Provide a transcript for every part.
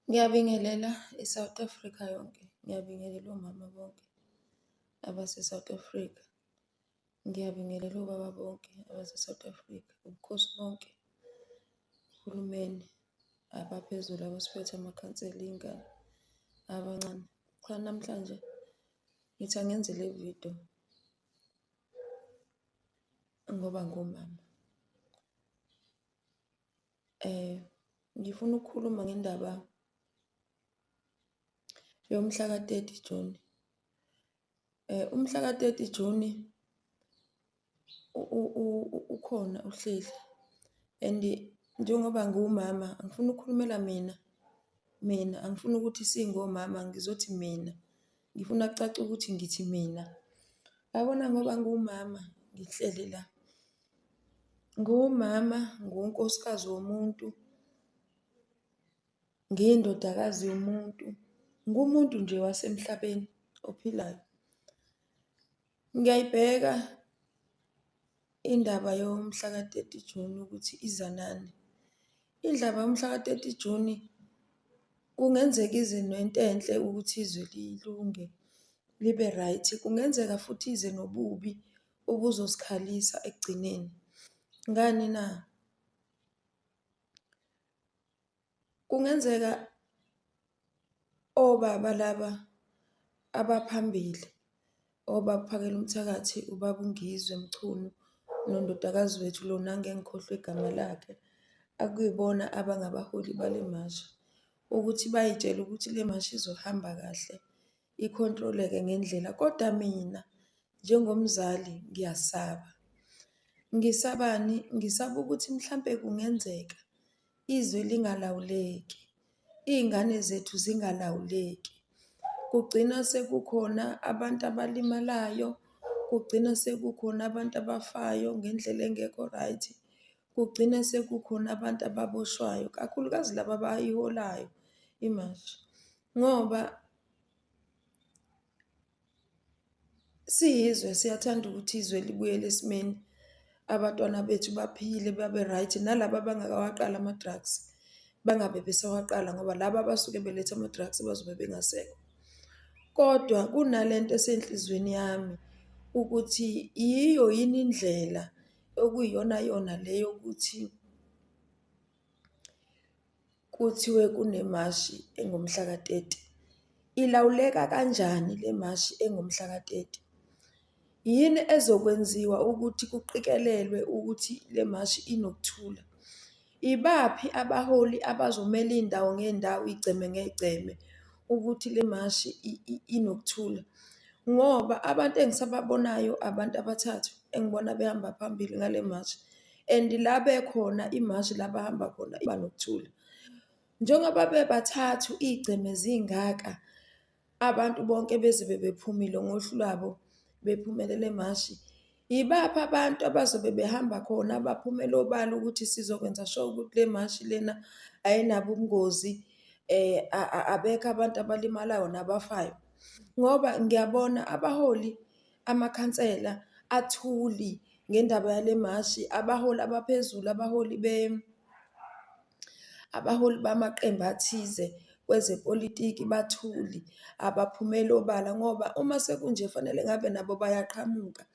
Ngiyabingelela i-South Africa yonke, ngiyabingelela omama bonke abase-South Africa. Ngiyabingelela obaba bonke abase-South Africa, ubukhosi bonke, uhulumeni, abaphezulu abasiphethe, amakhansela, iy'ngane, abancane. Cha, namhlanje ngithi angenze le vidiyo ngoba ngumama. Ngifuna ukukhuluma ngendaba yomhla ka-30 Juni. Umhla ka-30 Juni ukhona uhleli and njengoba ngiwumama angifuni ukukhulumela mina, mina angifuni ukuthi singomama ngizothi mina. Ngifuna kucace ukuthi ngithi mina. Yabona ngoba ngiwumama ngihleli la, ngiwumama, ngiwunkosikazi womuntu, ngiyindodakazi yomuntu, ngumuntu nje wasemhlabeni ophilayo. Ngiyayibheka indaba yomhla ka-30 Juni ukuthi iza nani. Indaba yomhla ka-30 Juni kungenzeka ize nento enhle ukuthi izwe lilunge libe right. Kungenzeka futhi ize nobubi obuzosikhalisa ekugcineni. Ngani na? Kungenzeka obaba laba abaphambili, obaba uPhakelumthakathi, ubaba uNgizwe Mchunu, nondodakazi wethu lona angeke ngikhohlwe igama lakhe, akuyibona abangabaholi bale mashi, ukuthi bay'tshele ukuthi le mashi izohamba kahle, ikhontroleke ngendlela. Kodwa mina njengomzali ngiyasaba. Ngisabani? Ngisaba ukuthi mhlampe kungenzeka izwe lingalawuleki, iy'ngane zethu zingalawuleki. Kugcina sekukhona abantu abalimalayo, kugcina sekukhona abantu abafayo ngendlela engekho right, kugcine sekukhona abantu ababoshwayo, kakhulukazi laba abayiholayo imashi. Ngoba siyizwe siyathanda ukuthi izwe libuyele esimeni, abantwana bethu baphile babe right, nalaba abangakawaqali ama-drugs bangabe besawaqala ngoba laba abasuke beletha ama-drugs bazobe bengasekho. Kodwa kunalento esenhlizweni yami ukuthi yiyo yini indlela okuyiyona yona le yokuthi kuthiwe kunemashi engomhla ka-30. Ilawuleka kanjani le mashi engomhla ka-30? Yini ezokwenziwa ukuthi kuqikelelwe ukuthi le mashi inokuthula? Ibaphi abaholi abazomela iy'ndawo ngey'ndawo, iy'gceme ngey'gceme ukuthi le mashi inokuthula? Ngoba abantu engisababonayo abantu abathathu engibona behamba phambili ngale mashi and la bekhona imashi la bahamba khona iba nokuthula. Njengoba bebathathu iy'gceme zingaka, abantu bonke bezobe bephumile ngohlu lwabo bephumele le mashi. Ibaphi abantu abazobe behamba khona baphumele obala ukuthi sizokwenza sure ukuthi le mashi lena ayinabo ubungozi, abekho abantu abalimalayo nabafayo. Ngoba ngiyabona abaholi, amakhansela athuli ngendaba yale mashi, abaholi abaphezulu, abaholi bamaqembu athize kwezepolitiki bathuli, abaphumeli obala ngoba uma sekunje fanele ngabe nabo bayaqhamuka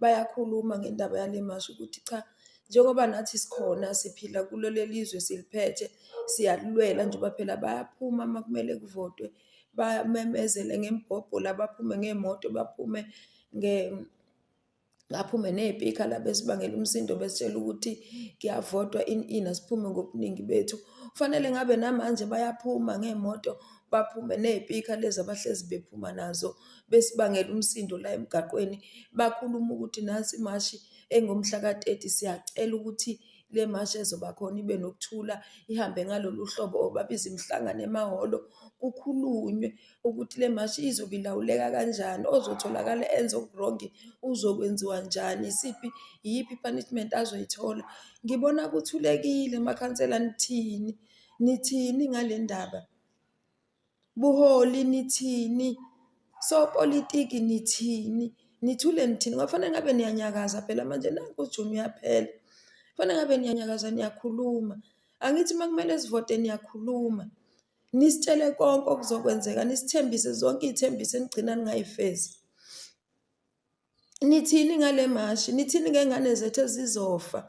bayakhuluma ngendaba yale mashi ukuthi cha, njengoba nathi sikhona siphila kulo leli zwe siliphethe siyalilwela njengoba phela bayaphuma uma kumele kuvotwe, bamemezele ngemibhobho la baphume ngey'moto baphume baphume ney'pikha la besibangela umsindo besitshela ukuthi kuyavotwa ini ini asiphume ngobuningi bethu. Kufanele ngabe namanje bayaphuma ngey'moto baphume ney'pikha lezi abahlezi bephuma nazo besibangela umsindo la emgaqweni, bakhulume ukuthi nansi imashi engomhla ka-30, siyacela ukuthi le mashi ezoba khona ibe nokuthula, ihambe ngalolu hlobo or babize imihlangano emahholo kukhulunywe ukuthi le mashi izobe ilawuleka kanjani, ozotholakala enze oku-wrong uzokwenziwa njani, isiphi iyiphi i-punishment azoyithola. Ngibona kuthulekile makhansela nithini? Nithini ngale ndaba? Buholi nithini? Sopolitiki nithini? Nithule nithini? Ngoba kufanele ngabe niyanyakaza phela manje nanku uJuni uyaphela. Kufanele ngabe niyanyakaza niyakhuluma. Angithi uma kumele sivote niyakhuluma. Nisitshele konke okuzokwenzeka, nisithembise zonke iy'thembiso enigcina ningayifezi. Nithini ngale mashi? Nithini ngey'ngane zethu ezizofa?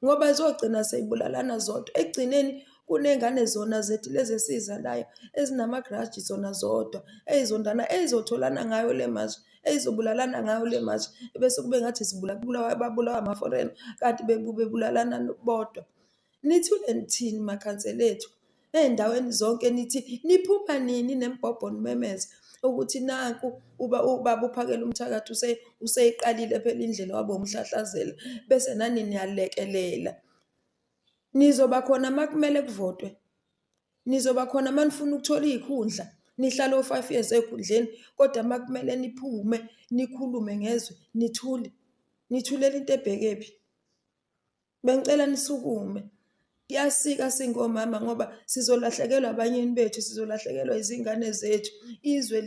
Ngoba zogcina sey'bulalana zodwa. Ekugcineni kuney'ngane zona zethu lezi esiy'zalayo ezinamagraji zona zodwa, ey'zondana, ey'zotholana ngayo le mashi, ey'zobulalana ngayo le mashi, ebese kube ngathi babulawa ama-foreigner kanti bebulalana bodwa. Nithule nithini makhansela ethu? Ey'ndaweni zonke nithi niphuma nini nembhobho nimemeze ukuthi nanku ubaba uphakela umthakathi useyiqalile phela indlela wabo umhlahlazela bese nani niyalekelela. Nizoba khona uma kumele kuvotwe, nizoba khona uma nifuna ukuthola iy'khundla, nihlale o-five years ey'khundleni kodwa uma kumele niphume nikhulume ngezwe nithule. Nithulela into ebhekephi? Bengicela nisukume. Kuyasika singomama ngoba sizolahlekelwa abanyeni bethu, sizolahlekelwa izingane zethu. Izwe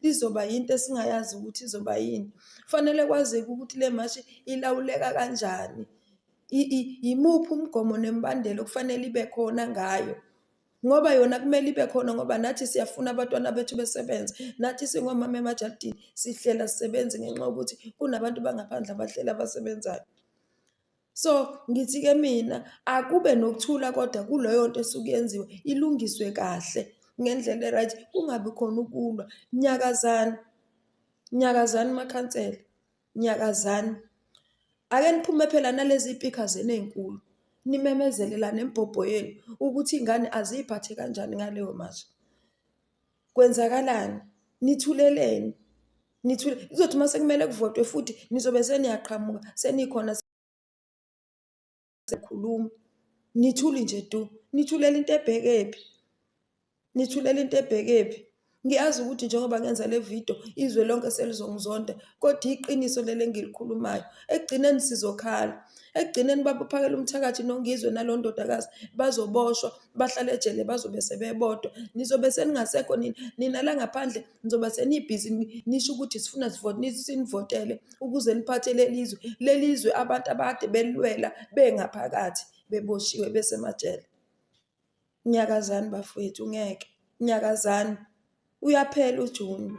lizoba yinto esingayazi ukuthi izoba yini. Kufanele kwazeke ukuthi le mashi ilawuleka kanjani. Yimuphi umgomo nemibandela okufanele ibe khona ngayo? Ngoba yona kumele ibe khona ngoba nathi siyafuna abantwana bethu besebenze. Nathi singomama emajalidini sihlela sisebenze ngenxa yokuthi kunabantu bangaphandle abahleli abasebenzayo. So ngithi-ke mina akube nokuthula kodwa kuleyo nto esuke yenziwe ilungiswe kahle ngendlela e-right, kungabi khona ukulwa. Nyakazani, nyakazani makhansela, nyakazani. Ake niphume phela nalezi y'pikha zenu ey'nkulu nimemezele la nembhobho yenu ukuthi iy'ngane aziy'phathe kanjani ngaleyo mashi. Kwenzakalani? Nithuleleni? Nithule kuzothi uma sekumele kuvotwe futhi nizobe seniyaqhamuka senikhona senikhuluma. Nithule nje du, nithulela into ebhekephi? Nithulela into ebhekephi? Ngiyazi ukuthi njengoba ngenza le video izwe lonke selizongizonda, kodwa iqiniso leli engilikhulumayo. Ekugcineni sizokhala. Ekugcineni baphakela umthakathi noNgizwe nalo ndodakazi bazoboshwa bahlale ejele bazobe sebebodwa. Nizobe seningasekho nina, nina la ngaphandle nizobe senibhizi nisho ukuthi sifuna sinivotele ukuze niphathe leli zwe. Leli zwe abantu abakade belilwela bengaphakathi beboshiwe besemajele. Nyakazani bafowethu, ngeke. Nyakazani. Uyaphela uJuni.